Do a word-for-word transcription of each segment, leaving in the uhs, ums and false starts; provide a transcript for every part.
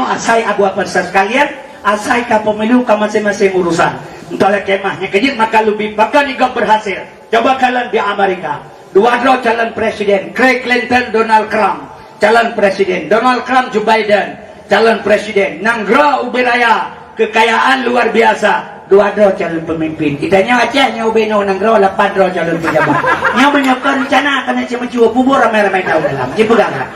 Asai Abu Bakar sekalian, asai ka pemilu ka masing-masing urusan. Entah lé kemah nyang kejit maka lubi pakan igop berhasil. Coba kalian di Amerika. Dua droe calon presiden, Craig Clinton, Donald Trump, calon presiden, Donald Trump, Joe Biden, calon presiden. Nanggroe ubé raya, kekayaan luar biasa. Dua droe calon pemimpin. Kita nyoe Aceh nyoe ubé nyoe nanggroe lapan droe calon pejabat. Nyoe meunyoe kon rencana keuneuk ceumeucue pubur ramai-ramai tahu dalam. Jipeugah kan?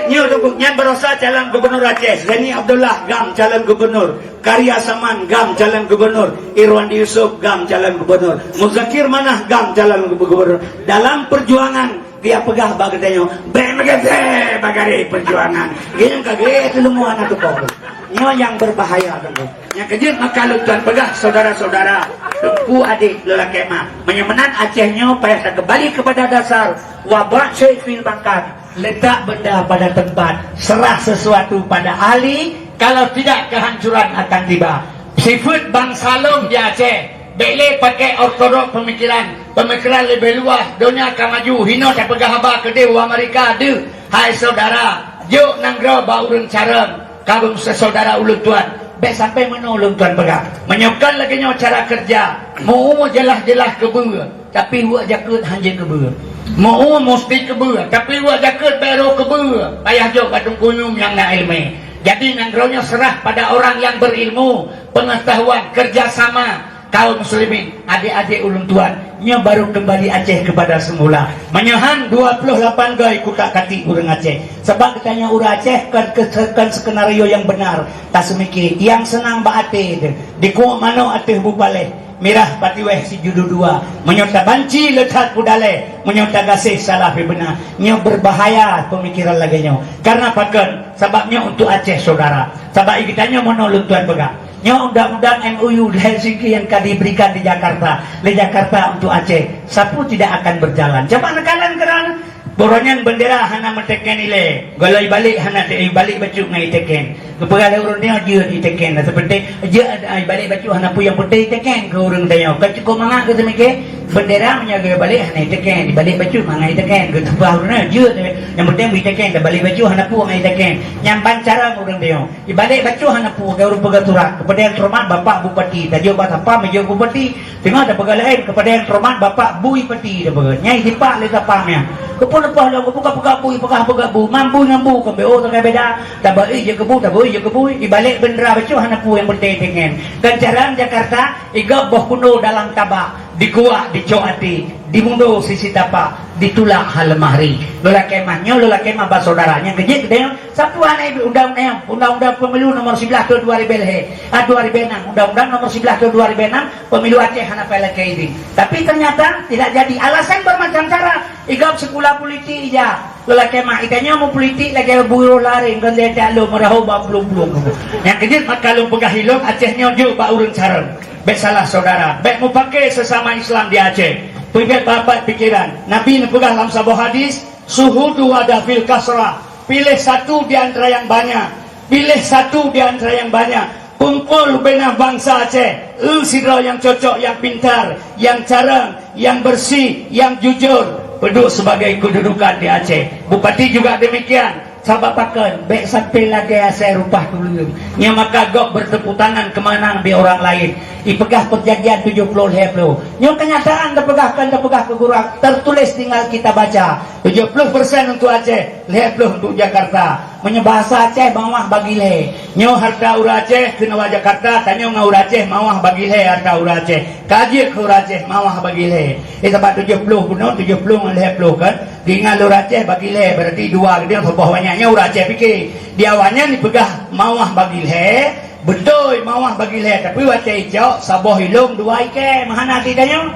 Nyoe tunggu nyan barosa calon gubernur Aceh, Zaini Abdullah gam calon gubernur, Karya Saman gam calon gubernur, Irwandi Yusuf gam calon gubernur, Muzakir Manah gam calon gubernur. Dalam perjuangan dia peugah bak geutanyoe, bèk meugaséh bak garéh perjuangan. Geunyang ka geuh teuleumoh aneuk tupok. Nyoe nyang berbahaya teungku. Nyang keujeuet maka lôn tuan peugah saudara-saudara, teungku adék lôn lakèe mah. Meunyoe meunan Aceh nyoe payah takeubali keupada dasar, wabak syai fil makan, letak benda pada tempat, serah sesuatu pada ahli, kalau tidak kehancuran akan tiba. Sifeuet bansa lôn di Aceh, bèk lé pakèk ortodok peumikiran, peumikiran leubeh luwah, donya ka maju, hinoe tapeugah haba keudéh u Amerika deuh. Hai syedara, jok nanggroe bak ureueng carông, ka beuseusaudara ulôn tuan, bèk sampai meunoe ulôn tuan peugah. Meunyoe kon lagèe nyoe cara keureuja, meu-umu jeulaih-jeulaih keubeue, tapi weuek jakeuet hanjeuet keubeue. Meu-umu musti keubeue, tapi weuek jakeuet bèk rôh keubeue. Payah jok bak teungku nyum nyang na ileumèe. Jadi nanggroe nyoe serah pada orang yang berilmu, pengetahuan, kerjasama kaum muslimin, adék-adék ulôn tuan. Nyoe baru kembali Aceh kepada semula. Meunyoe han dua ploh lapan goe kutak katik ureueng Aceh. Sabab geutanyoe ureueng Aceh kon ke-, kon skenario nyang beunar. Taseumiké, nyang seunang bak até teuh. Dikuek manok ateueh bu paléh. Mirah patiwéh sijudu dua. Meunyoe tabanci le that peudalèh, meunyoe tagaséh salah pih beuna. Nyoe berbahaya peumikiran lagèe nyoe. Karena pakon? Sabab nyoe untuk Aceh, syedara. Sabab geutanyoe meunoe lôn tuan peugah. Nyoe undang-undang M O U di Helsinki yang ka diberikan di Jakarta, lé Jakarta untuk Aceh. Sapeue tidak akan berjalan. Coba neukalon keunan. Boh nyan bendera hana meuteken ilèe, golom ibalek hana te-, ibalek bacut ngon iteken. Geupeugah lé ureueng nyoe jeuet iteken, dah seupeunteng jeuet, ah, ibalek bacut hana peue nyang peunténg iteken keu ureueng tanyoe. Ka cukôp mangat keu seumiké, bendera meunyoe geubalek hana iteken, ibalek bacut mangat iteken. Geupeugah ureueng nyoe jeuet, nyang peunténg iteken, dah balek bacut hana peue ngon iteken. Nyan ban cara ureueng tanyoe. Ibalek bacut hana peue, geupeugah surat, keupada nyang teuhoreumat Bapak Bupati, tajok bak satpam, jok bupati. Teungoh tapeugah laén, keupada nyang teuhoreumat Bapak Bupati tapeugah. Nyan dipak lé satpam nyan. Keupeue leupah lom, keupeue ka peugah bui, peugah peugah bu, ngon bui ngon bu kon beu, oh, takai beda. Tabeuet jeuet keu bu, tabeuet jeuet keu bui. Ibalek bendera bacut hana peue nyang peunténg iteken. Kon cara Jakarta, igop boh kuno dalam tabak, dikuak dicok até, dimudo sisi tapak, ditulak ha leumah ri. Lôn lakèe mah nyoe, lôn lakèe mah bak syedara. Nyang keujeuet geutanyoe, sapeue hana ibi undang-undang, undang-undang pemilu nomor siblaih tahun dua ribèe lhèe, ah, dua ribèe nam, undang-undang nomor siblaih tahun dua ribèe nam, pemilu Aceh hana payah lakèe izin. Tapi ternyata tidak jadi. Alasan bermacam cara. Igop sikula politik ija. Lôn lakèe mah, geutanyoe meupolitik lagèe buroe lareng, kon lé jak lôn meurahô bak plueng-plueng. Nyang keujeuet maka lôn peugah ilôn, Aceh nyoe jok bak ureueng carông. Bèk salah syedara, bèk mupake sesama Islam di Aceh. Peubeuet rapat pikiran. Nabi neupeugah lam saboh hadis, "Suhudu wa dafil kasrah." Pilih satu di antara yang banyak. Pilih satu di antara yang banyak. Kumpul bina bangsa Aceh. Eu sidroe nyang cocok, nyang pintar, nyang carông, nyang bersih, nyang jujur. Peuduek sebagai kedudukan di Aceh. Bupati juga demikian. Sabab pakon, bèk sampai lagèe asai rupah tuleueng. Nyang maka gob bertepuk tangan kemenangan di orang lain. Ipeugah perjanjian tujoh ploh lhèe ploh. Nyoe kenyataan tapeugah, kon tapeugah keu gurang, tertulis tinggal kita baca. Tujoh ploh persen untuk Aceh, lhèe ploh untuk Jakarta. Meunyoe bahasa Aceh, mawah bagi lhèe. Nyoe harta ureueng Aceh keunoe bak Jakarta, tanyoe ngon ureueng Aceh mawah bagi lhèe harta ureueng Aceh. Ka jeuet keu ureueng Aceh mawah bagi lhèe. Eh, sabab tujoh ploh bunoe, tujoh ploh ngon lhèe ploh kan. Di ngon ureueng Aceh bagi lhèe, berarti dua geude saboh banyak. Nyoe ureueng Aceh pike. Di awaknyan dipeugah mawah bagi lhèe, beutôi mawah bagi lhèe, tapi watèe icok saboh ilông dua ikèe, meuhana hati tanyoe.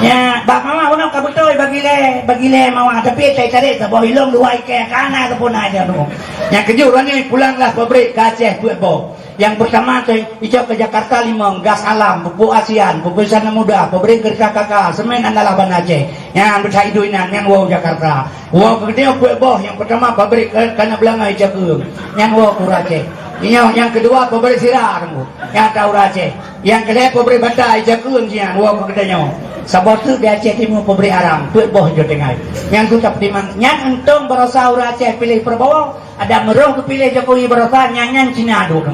Nya, bak mawah bunoe ka beutôi bagi lhèe, bagi lhèe mawah, tapi tatarek saboh ilông dua ikèe, ka na sapeue na ija tu. Nyang keujeuet ureueng nyoe pulanglah pabrik ka Aceh peuet boh. Nyang peurtama tu, icok keu Jakarta limong, gas alam, pupuk ASEAN, pupuk Sana Muda, pabrik keurita K K, semen andalan Banda Aceh. Nyan beusa iduek inan, nyan woe u Jakarta. Woe keu geutanyoe peuet boh, nyang peurtama pabrik ka-, kana beulangöng icok keueung. Nyan woe keu ureueng Aceh. Nyoe nyang keudua pabrik sira teungku. Nyan ata ureueng Aceh. Nyang keulhèe pabrik bata icok keueung nyan woe keu geutanyoe. Saboh teuk di Aceh Timu pabrik arang, peuet boh Jawa Tengah. Nyang geutanyoe peutimang, nyan untông baroesa ureuëng Aceh piléh Prabowo, adak meurôh geupiléh Jokowi baroesa, nyan, nyan Cina duek.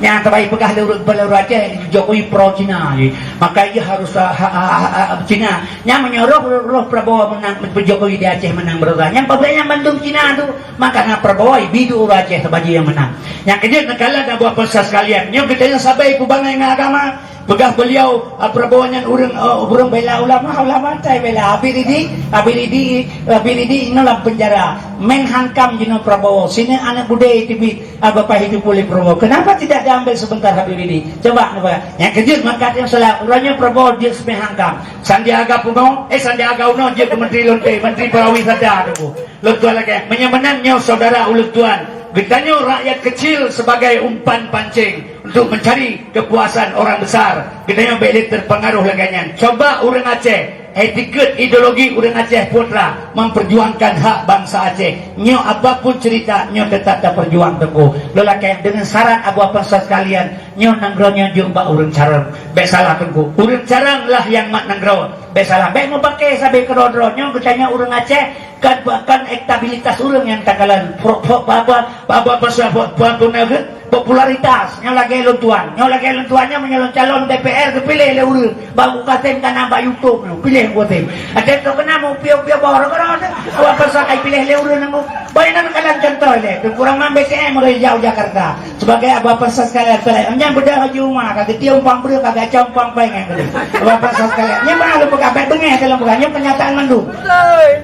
Nyang tabai peugah lé ureuëng, lé ureuëng Aceh, Jokowi pro Cina jih. Maka ia harus, ah, ha, ha, ha, ha, Cina. Nyang meunyoe roh, roh Prabowo meunang, Jokowi di Aceh meunang baroesa. Nyang pabrik nyan bandum Cina duek. Maka na Prabowo ibi duek ureuëng Aceh sabaji nyang meunang. Nyang keujeuet neukalon dan buat pesan sekalian. Nyoe geutanyoe sabai peubangai ngon agama. Peugah beliau, ah, Prabowo nyan ureuëng, ah, ureuëng bela ulama, ulama tai bela. Habib Rizik, Habib Rizik, Habib Rizik inoe lam penjara. Menhan K A M jinoe Prabowo. Sinoe aneuk budaya teubiet, ah, Bapak Hidayatullah Prabowo. Kenapa tidak diambil sebentar Habib Rizik? Coba, coba. Nyang keujeuet maka nyang salah. Uroe nyoe Prabowo jeuet Menhan K A M. Sandiaga Uno, eh, Sandiaga Uno jeuet keu Menteri Lonte, Menteri Pariwisata tu. Lôn tuan lagée, meunyoe meunan nyoe saudara ulôn tuan, geutanyoe rakyat kecil sebagai umpan pancing untuk mencari kepuasan orang besar. Geutanyoe bék lé terpengaruh lagée nyan. Coba ureuëng Aceh, etiket ideologi ureuëng Aceh putra memperjuangkan hak bangsa Aceh. Nyoe apapun cerita, nyoe tetap taperjuang teungku. Lôn lakée dengan syarat Abu Apan sekalian, nyoe nanggroe nyoe jeuet bak ureuëng carông. Bék salah teungku. Ureuëng carông lah nyang mat nanggroe. Bék salah. Bék meupaké sabe keudroe-droe. Nyoe geutanyoe ureuëng Aceh, Kan, kan elektabilitas ureuëng nyang takalon. Pro-, pro-, apa, apa, apa, apa, apa, apa, apa, apa, popularitas. Nyoe lagée lôn tuan. Nyoe lagée lôn tuan nyoe meunyoe lôn calon D P R geupiléh lé ureuëng. Bak muka tem ka na bak YouTube nyoe. Piléh muka tem. Ada tu kena mau piok-piok bawah rokok-rokok tu. Awak pasal ai piléh lé ureuëng nanggu. Baik nan kalan contoh lé. Di Purama B C M Rejau Jakarta. Sebagai Abu Apan sekalian, nyan beudah Haji Umar, ka geutiek umpang breueh, ka gacok umpang pai nyan tadi. Abu Apan sekalian, nyan meu'ah lôn peugah, bék beungéh teuh lôn peugah, nyan kenyataan mandum.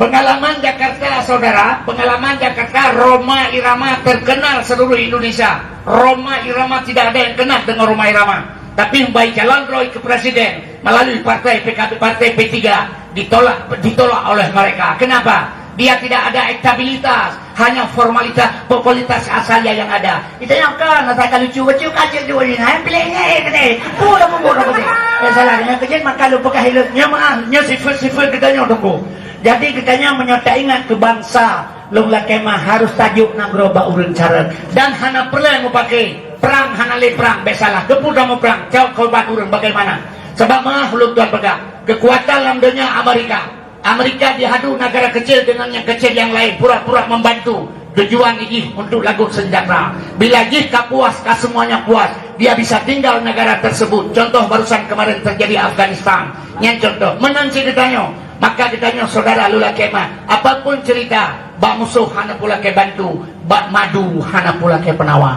Pengalaman Jakarta, saudara, pengalaman Jakarta, Rhoma Irama terkenal seluruh Indonesia. Rhoma Irama tidak ada yang kenal dengan Rhoma Irama. Tapi baik calon droe keu presiden melalui partai P K B, partai P tiga ditolak, ditolak oleh mereka. Kenapa? Dia tidak ada elektabilitas, hanya formalitas, popularitas asal dia yang ada. Itu yang kan, asal kalau cuba-cuba kaji dua ni, hai pilihnya eh kena. Pun dah pun dah pun. Eh, salah, yang kerja maka lu pegang hidup. Nyoe meu'ah, nyoe sifat-sifat geutanyoe teungku. Jadi geutanyoe meunyoe taingat keu bangsa, lôn lakée meu'ah harus tajok nanggroe bak ureuëng carông. Dan hana peureulée meupaké perang, hana lé perang, bék salah. Geupeu kamoe perang, cok korban ureuëng bagaimana? Sebab meu'ah ulôn tuan peugah, kekuatan lam donya Amerika. Amerika dihadu negara kecil dengan yang kecil yang lain, pura-pura membantu. Tujuan jih untuk lagot senjata. Bila jih ka puas, ka semuanya puas, dia bisa tinggal negara tersebut. Contoh barusan kemarin terjadi Afghanistan. Nyan contoh. Meunan cit geutanyoe. Maka geutanyoe saudara lula kemah. Apapun cerita, bak musuh hana pula ke bantu, bak madu hana pula ke penawa.